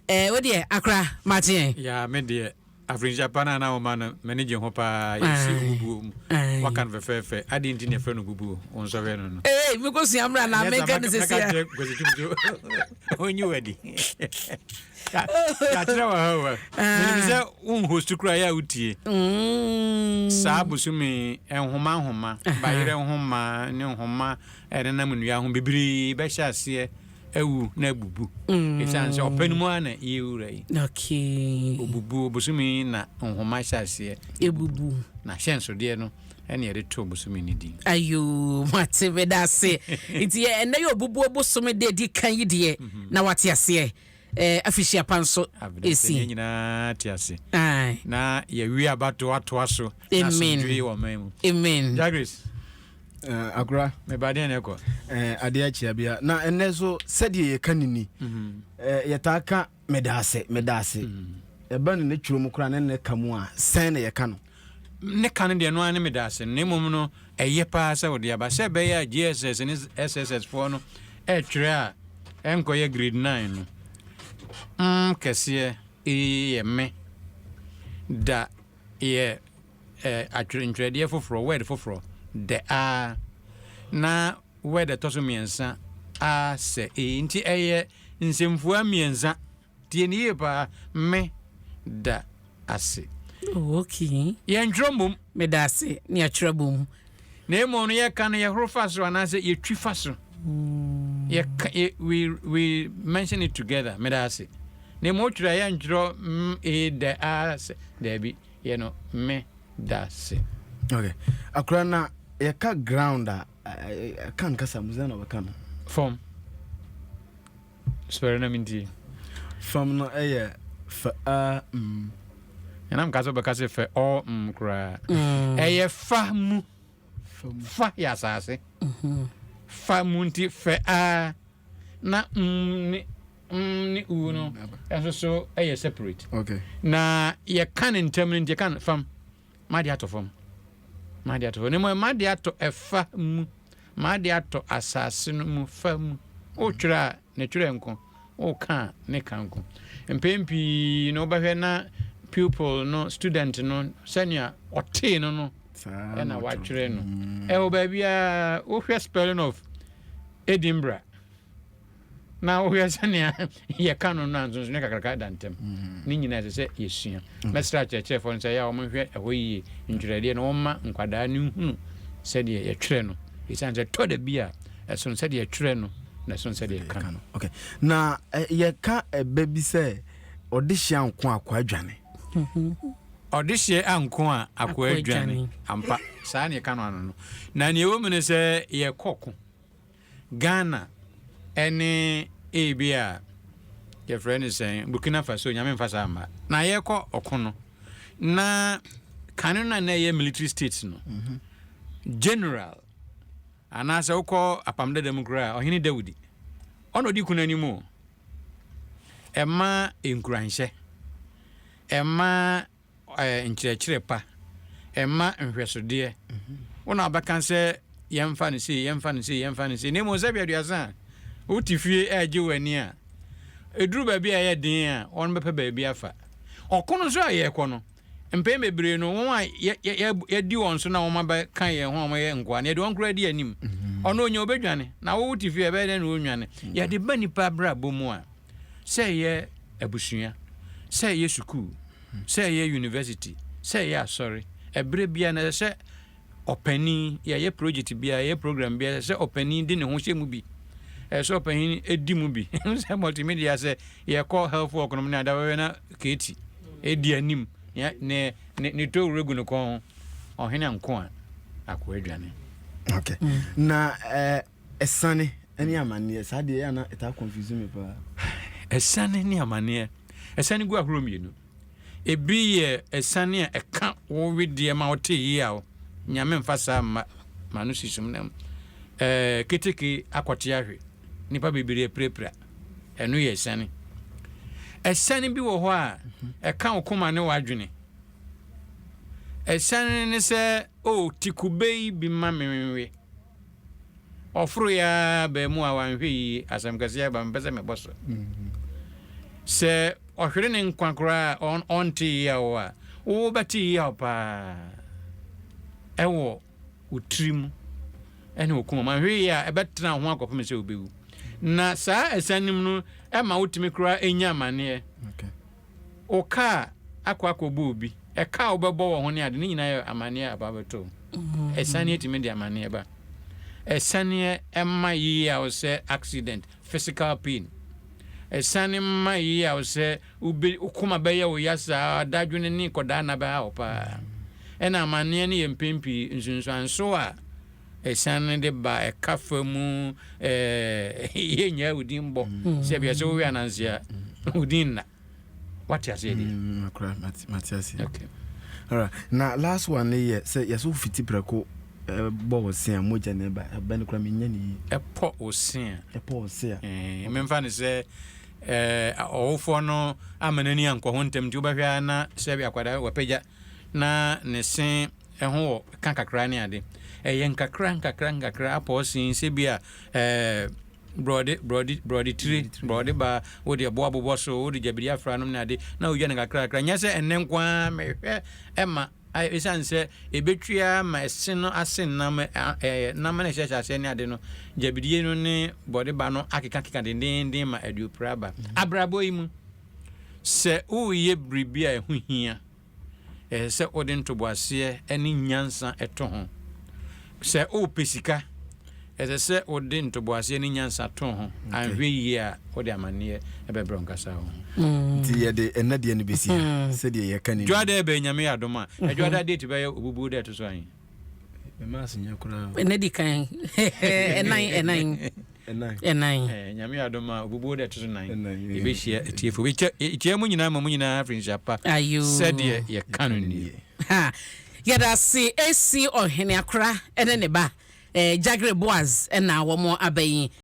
Eh, wo deɛ akora mate ɛ. Ya me deɛ afirinhyia pa no a na woma no m'ani gye ho paa yɛsi obubuo mu waka no fɛfɛɛfɛ adeɛ nti na ɛfrɛ no bubuo wo nsɔhwɛ no no. Ee mekɔsua mmra na menka no sɛsi a. Ɔnyi wadi yɛakyerɛ wɔ ha wa menim sɛ wonhost kora yɛ a wotie mm. saa bosome nhoma nhoma bayerɛ nhoma ne nhoma ɛnenam nnua ho bebree bɛhyɛ aseɛ awu na abubu. Esiane sɛ ɔpɛ no mu ara na yɛrewura yi. Okay. Obubu bosome na nhoma hyɛ aseɛ. Ebubu. Na hyɛnsodeɛ no ɛna yɛde to bosome no din. Ayoo mate meda ase. Nti yɛ ɛnɛ yɛ obubuo bosome de edi kan yi deɛ mhm. na wate aseɛ. Eh, afihyia pa nso esi. Yɛn nyinaa te ase. Na yɛwie abato atoa so. Amen. Na asomdwoe wɔ ɔman mu. Amen. Jagris. Eh, akora. Meba deɛ na ɛkɔ. Eh, adeɛ akyia bia. Na ɛnɛ so sɛdeɛ yɛka ne ni. Mm-hmm. Eh, yɛtaa ka medaase medaase. Mm. Ɛba ne ne twerɛ mu koraa ne ne ka mu a sɛn na yɛka no. Ne ka no deɛ no ara ne medaase no na mmom no ɛyɛ paa sɛ wode aba sɛ ɛbɛyɛ a JSS ne SSS foɔ no ɛtwerɛ a ɛnkɔyɛ grade 9 no. Mm kɛseɛ ee yɛ me da yɛ eh, atwerɛ ntwerɛdeɛ foforɔ, word foforɔ, the a, na word ɛtɔ so mmiɛnsa a sɛ e. Nti ɛyɛ nsɛmfua mmiɛnsa. Tie ne yie paa, me da ase. Oh, okay. Yɛntwerɛ mmom. Meda ase ne yɛatwerɛ bom. Na mmom no yɛka no yɛhoro fa so anaasɛ yɛtwi fa so. Yɛka, yɛ, we, we mention it together, meda ase. Na mmom wotwerɛ a yɛntwerɛ m e da a sɛ, daabi. Yɛ no me da se. Okay. Akora na yɛka ground a ka nkasa mu sɛ na wɔka no. Fam. Sɔre na mentie. Fam no ɛyɛ fɛ a m. Ɛnam ka sɛ wobɛka sɛ fɛ ɔ m koraa. Mm. Ɛyɛ fa mu. Fa yɛ asase. Mm-hmm. Fa mu nti fɛ a. na mm ne mm ne u no nso so yɛ separate. Okay. Na yɛka ne ntam no nti yɛka no fam. Made atɔ fam. Made atɔ fam. Ne mu made atɔ ɛfa mu. Made atɔ asase no mu fa mu. Wotwerɛ a ne twerɛ nko. Woka a ne ka nko. Mpɛn pii no wobɛhwɛ na pupil no student no sɛnea ɔtee no no ɛna watwerɛ no. Ɛwɔ baabiara wohwɛ spelling of Edinburgh, na wohwɛ sɛnea yɛka no no a, nsonsonoe kakraka da ntam. Mm. Ne nyinaa ɛsɛ sɛ yɛsua. Mm. Mɛsrɛ akyerɛkyerɛfoɔ no sɛ ɛyɛ a wɔnhwɛ ɛhɔ yie, ntwerɛdeɛ no wɔmma nkwadaa no nhunu sɛdeɛ yɛtwerɛ no. Ɛsiane sɛ tɔ da bi a ɛsono sɛdeɛ yɛtwerɛ no na ɛsono sɛdeɛ yɛka no. Okay. Na eh, yɛka ɛbɛ bi sɛ ɔde hyia nko akoa dwane. Ɔdehyeɛ anko a akoa adwane. Ampa, saa na yɛka no ano no. Na nea ɛwɔ mu ne sɛ yɛkɔ ko. Ghana ne ebi a yɛfrɛ no sɛn Burkina Faso, Nyame mfa saa mma. Na yɛkɔ ɔko no, na kane no a na ɛyɛ military states no, mhm. general anaasɛ wokɔ apam dada mu koraa ɔhene Dawidi ɔna ɔdi ko no anim o. Ɛma nkuranhyɛ. Ɛma nkyerɛkyerɛ pa. Ɛma nhwɛsodeɛ. Wo na wobɛka sɛ yɛmfa no sei, yɛmfa no sei, yɛmfa no sei. Na mmom sɛbi aduasa a, wote fie ɛregye w'ani a, ɛduru baabi a ɛyɛ den a, wɔn bɛpɛ baabi afa. Ɔko no nso a yɛrekɔ no, mpɛn bebree no, wɔn a yɛadi wɔn so na wɔn abɛka yɛn ho a wɔyɛ nkoa no, yɛde wɔn koraa di anim. Mm-hmm. Ɔno onya obɛdwane, na wo wote fie a ɛbɛyɛ dɛn na ɔnwane. Mm-hmm. Yɛde ba nipa abrabɔ mu a, sɛ ɛyɛ abusua, sɛ ɛyɛ sukuu, sɛ ɛyɛ university, sɛ ɛyɛ asɔre, ɛberɛ biara no ɛsɛ sɛ ɔpanin, yɛyɛ project biara, yɛyɛ program biara, ɛsɛ sɛ ɔpanin de ne ho hyɛ mu bi. Ɛsɛ sɛ ɔpanin di mu bi. Sɛ multimedia sɛ yɛkɔ health work nom ne ada bɛbɛ na keeti ɛdi anim ne ne ne to wura gu ne kɔn ho ɔhene anko a akoa adwane. Okay. Mm. Na eh, ɛsane ne amanneɛ saa deɛ ɛyɛ na ɛtaa confuse me paa. Ɛsane ne amanneɛ. Ɛsane gu ahorow mmienu. Ebi yɛ asiane a ɛka wo wedeɛ ma wote yeaw, Nyame mfa saa mma, ma no si sum nam. Ɛɛ, keteke akɔte ahwe, nnipa bebree apirapira. Ɛno yɛ asiane. Asiane bi wɔ hɔ a, ɛka wo koma ne w'adwene. Asiane ne sɛ, o, ti kube yi bi ma me nwe. Ɔforoe ara baa mu a wanhwɛ yiye, asɛm kɛse aba, mempɛ sɛ mebɔ so. Sɛ ɔhwere ne nkwa koraa a ɔnte yaw a, wobɛte yaw paa ɛwɔ wo tirim ɛne wo koma mu. Anhwɛ yie a ɛbɛtena ho akɔpem sɛ wobɛwu. Na saa asiane no mu no ɛma wotumi koraa ɛnya amanneɛ. Wo kaa akɔ akɔbɔ obi, ɛka a wobɛbɔ wɔ ho ne ade ne nyinaa yɛ amanneɛ a aba bɛtɔ wo. Asiane tumi de amanneɛ ba. Asiane ɛma yie a wo sɛ accident, physical pain. Asiane ma yie a wo sɛ wo koma bɛyɛ wo ya saa, dadwene ne kɔdaa na bɛha wo paa. Ɛna amanneɛ no yɛ mpɛn pii nsunsuanso a asiane de ba ɛka fa mu. Yɛnyaa wo din bɔ sɛ bia sɛ wowe ananse a wo din nna. Wate aseɛ deɛ? Akora mate aseɛ. Okay. Alright. Na last one ne yɛ sɛ yɛsɛ wofiti prɛko bɔ wo se a, mogya ne ba ɛbɛ no kora menya ne yie. Ɛpɔ wo se a. Ɛpɔ wo se a. Memfa ne sɛ ɔwofoɔ no ama n'ani ankɔ ho ntɛm, nti wobɛhwɛ a na sɛ akwadaa wapagya na ne se ɛho wɔ ka kakra ne ade, ɛyɛ nkakra nkakra nkakra apɔ se sɛ bi a borɔde tire, borɔde ba, wode ɛboa bobɔ so, wode gyabiri afra nom ne ade na wodwa no kakrakra. Nyɛ sɛ ɛnnɛ nko ara mehwɛ ɛma, ɛsiane sɛ ɛbɛtwia ma ɛse no ase nam nam no ɛhyɛhyɛ aseɛ ne ade no, gyabidie no ne borɔde ba no akekakeka dendenden ma aduopira ba. Abrabɔ yi mu, sɛ woreyɛ biribi a ɛho hia, ɛsɛ sɛ wode ntoboaseɛ ne nyansa to ho. Sɛ wopɛ sika, ɛsɛ sɛ wode ntoboaseɛ ne nyansa to ho. Anhwɛ yie a, wode amanneɛ ɛbɛbrɛ nkasa wo ho. Nti yɛde ɛnɛ deɛ no bɛsi ha sɛdeɛ yɛka ne Dwoada ɛbɛ, Nyame yɛ adom a, Adwoada date bɛyɛ obubuo dɛ ɛto so ahe? Mema ase nyɛ koraa. Ɛnɛ di kan 4, 4. 4. 4. Nyame yɛ adom a, obubuo dɛ ɛto so 4. 4. Yɛbɛhyia atiefo yɛkyia mu nyinaa ma mu nyinaa afiri nhyia pa. Ayo. Sɛdeɛ yɛka no nie. Ha yɛda ase esi ɔhene akora ɛne ne ba Jagre Boaz ɛna wɔn aba yi.